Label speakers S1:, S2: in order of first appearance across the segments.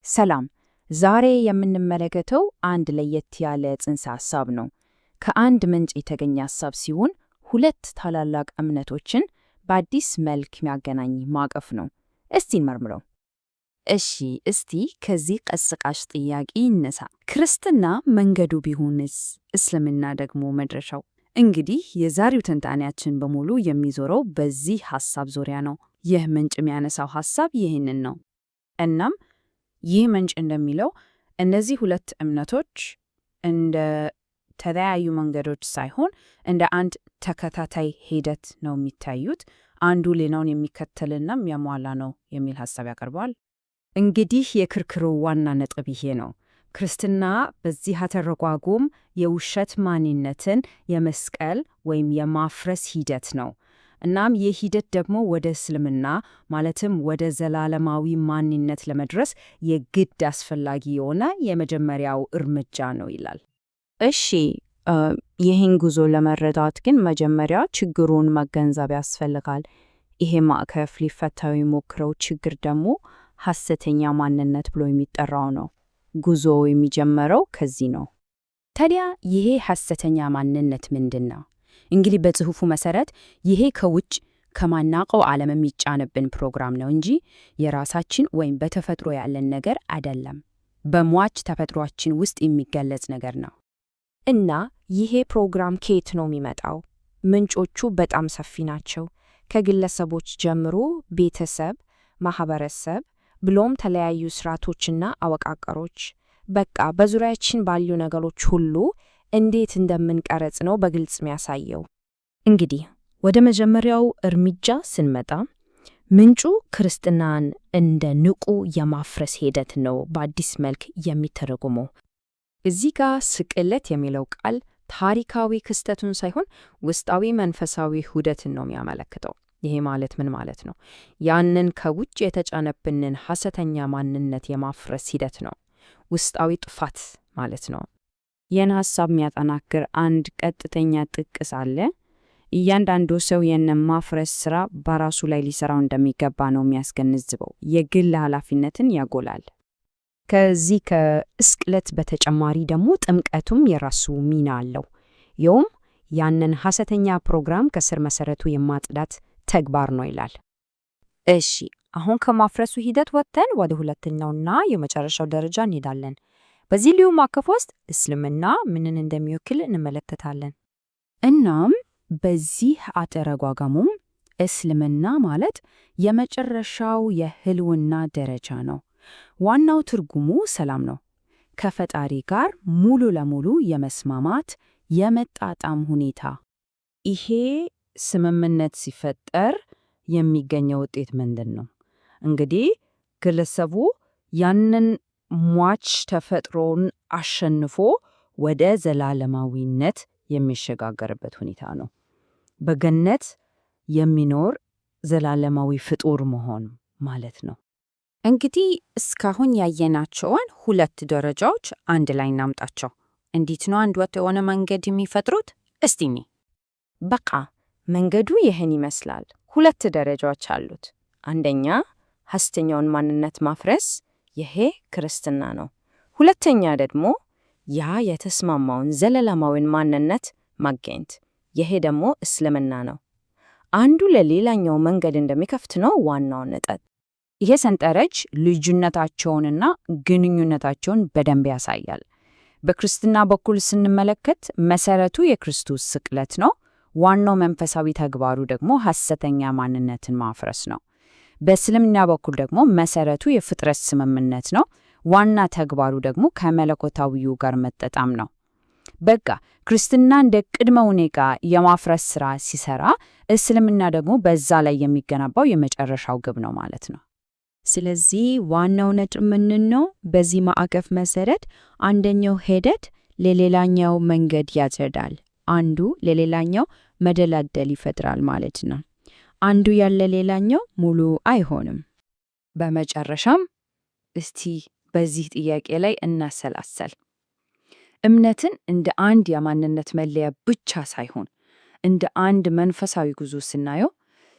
S1: ሰላም። ዛሬ የምንመለከተው አንድ ለየት ያለ ጽንሰ ሐሳብ ነው። ከአንድ ምንጭ የተገኘ ሐሳብ ሲሆን ሁለት ታላላቅ እምነቶችን በአዲስ መልክ የሚያገናኝ ማዕቀፍ ነው። እስቲ እንመርምረው። እሺ፣ እስቲ ከዚህ ቀስቃሽ ጥያቄ ይነሳ። ክርስትና መንገዱ ቢሆንስ፣ እስልምና ደግሞ መድረሻው? እንግዲህ የዛሬው ትንታኔያችን በሙሉ የሚዞረው በዚህ ሐሳብ ዙሪያ ነው። ይህ ምንጭ የሚያነሳው ሐሳብ ይህንን ነው። እናም ይህ ምንጭ እንደሚለው እነዚህ ሁለት እምነቶች እንደ ተለያዩ መንገዶች ሳይሆን እንደ አንድ ተከታታይ ሂደት ነው የሚታዩት። አንዱ ሌላውን የሚከተልና የሚያሟላ ነው የሚል ሐሳብ ያቀርበዋል።
S2: እንግዲህ የክርክሩ ዋና ነጥብ ይሄ ነው። ክርስትና በዚህ አተረጓጎም የውሸት ማንነትን የመስቀል ወይም የማፍረስ ሂደት ነው። እናም ይህ ሂደት ደግሞ ወደ እስልምና ማለትም ወደ ዘላለማዊ ማንነት ለመድረስ የግድ አስፈላጊ የሆነ የመጀመሪያው እርምጃ ነው ይላል።
S1: እሺ፣ ይህን ጉዞ ለመረዳት ግን መጀመሪያ ችግሩን መገንዘብ ያስፈልጋል። ይሄ ማዕቀፍ ሊፈታው የሚሞክረው ችግር ደግሞ ሐሰተኛ ማንነት ብሎ የሚጠራው ነው። ጉዞ የሚጀመረው ከዚህ ነው። ታዲያ ይሄ ሐሰተኛ ማንነት ምንድን ነው? እንግዲህ በጽሑፉ መሰረት ይሄ ከውጭ ከማናቀው ዓለም የሚጫንብን ፕሮግራም ነው እንጂ የራሳችን ወይም በተፈጥሮ ያለን ነገር አይደለም። በሟች ተፈጥሯችን ውስጥ የሚገለጽ ነገር ነው።
S3: እና ይሄ ፕሮግራም ከየት ነው የሚመጣው? ምንጮቹ በጣም ሰፊ ናቸው። ከግለሰቦች ጀምሮ ቤተሰብ፣ ማህበረሰብ፣ ብሎም ተለያዩ ስርዓቶችና አወቃቀሮች። በቃ በዙሪያችን ባሉ ነገሮች ሁሉ እንዴት እንደምንቀረጽ ነው በግልጽ የሚያሳየው።
S2: እንግዲህ ወደ መጀመሪያው እርምጃ ስንመጣ ምንጩ ክርስትናን እንደ ንቁ የማፍረስ ሂደት ነው በአዲስ መልክ የሚተረጉመው።
S1: እዚህ ጋር ስቅለት የሚለው ቃል ታሪካዊ ክስተቱን ሳይሆን ውስጣዊ መንፈሳዊ ሁደትን ነው የሚያመለክተው። ይሄ ማለት ምን ማለት ነው? ያንን ከውጭ የተጫነብንን ሐሰተኛ ማንነት የማፍረስ ሂደት ነው። ውስጣዊ ጥፋት ማለት ነው።
S2: ይህን ሐሳብ የሚያጠናክር አንድ ቀጥተኛ ጥቅስ አለ። እያንዳንዱ ሰው ይህንን ማፍረስ ሥራ በራሱ ላይ ሊሰራው እንደሚገባ ነው የሚያስገነዝበው። የግል ኃላፊነትን ያጎላል። ከዚህ ከስቅለት በተጨማሪ ደግሞ ጥምቀቱም የራሱ ሚና አለው። ይኸውም ያንን ሐሰተኛ ፕሮግራም ከስር መሰረቱ የማጽዳት ተግባር ነው ይላል።
S3: እሺ፣ አሁን ከማፍረሱ ሂደት ወጥተን ወደ ሁለተኛውና የመጨረሻው ደረጃ እንሄዳለን። በዚህ ልዩ ማዕቀፍ ውስጥ እስልምና ምንን እንደሚወክል እንመለከታለን።
S1: እናም በዚህ አተረጓጎሙም እስልምና ማለት የመጨረሻው የህልውና ደረጃ ነው። ዋናው ትርጉሙ ሰላም ነው። ከፈጣሪ ጋር ሙሉ ለሙሉ የመስማማት የመጣጣም ሁኔታ።
S2: ይሄ ስምምነት ሲፈጠር የሚገኘው ውጤት ምንድን ነው? እንግዲህ ግለሰቡ ያንን ሟች ተፈጥሮን አሸንፎ ወደ ዘላለማዊነት የሚሸጋገርበት ሁኔታ ነው። በገነት የሚኖር ዘላለማዊ ፍጡር መሆን ማለት ነው።
S1: እንግዲህ እስካሁን ያየናቸውን ሁለት ደረጃዎች አንድ ላይ እናምጣቸው። እንዴት ነው አንድ ወጥ የሆነ መንገድ የሚፈጥሩት? እስቲ እኒ በቃ መንገዱ ይህን ይመስላል። ሁለት ደረጃዎች አሉት። አንደኛ ሐሰተኛውን ማንነት ማፍረስ፣ ይሄ ክርስትና ነው። ሁለተኛ ደግሞ ያ የተስማማውን ዘላለማዊን ማንነት ማግኘት፣ ይሄ ደግሞ እስልምና ነው። አንዱ ለሌላኛው መንገድ እንደሚከፍት ነው ዋናው ነጥብ።
S2: ይሄ ሰንጠረዥ ልዩነታቸውንና ግንኙነታቸውን በደንብ ያሳያል። በክርስትና በኩል ስንመለከት መሰረቱ የክርስቶስ ስቅለት ነው። ዋናው መንፈሳዊ ተግባሩ ደግሞ ሐሰተኛ ማንነትን ማፍረስ ነው። በእስልምና በኩል ደግሞ መሰረቱ የፍጥረት ስምምነት ነው። ዋና ተግባሩ ደግሞ ከመለኮታዊው ጋር መጠጣም ነው። በቃ ክርስትና እንደ ቅድመ ሁኔታ የማፍረስ ስራ ሲሰራ፣ እስልምና ደግሞ በዛ ላይ የሚገነባው የመጨረሻው ግብ ነው ማለት ነው።
S3: ስለዚህ ዋናው ነጥብ ምንድን ነው? በዚህ ማዕቀፍ መሰረት አንደኛው ሂደት ለሌላኛው መንገድ ያጸዳል፣ አንዱ ለሌላኛው መደላደል ይፈጥራል ማለት ነው። አንዱ ያለ ሌላኛው ሙሉ አይሆንም።
S2: በመጨረሻም እስቲ በዚህ ጥያቄ ላይ እናሰላሰል። እምነትን እንደ አንድ የማንነት መለያ ብቻ ሳይሆን እንደ አንድ መንፈሳዊ ጉዞ ስናየው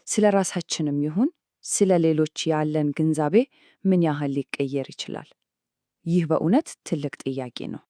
S2: ስለ ራሳችንም ይሁን ስለ ሌሎች ያለን ግንዛቤ ምን ያህል ሊቀየር ይችላል? ይህ በእውነት ትልቅ ጥያቄ ነው።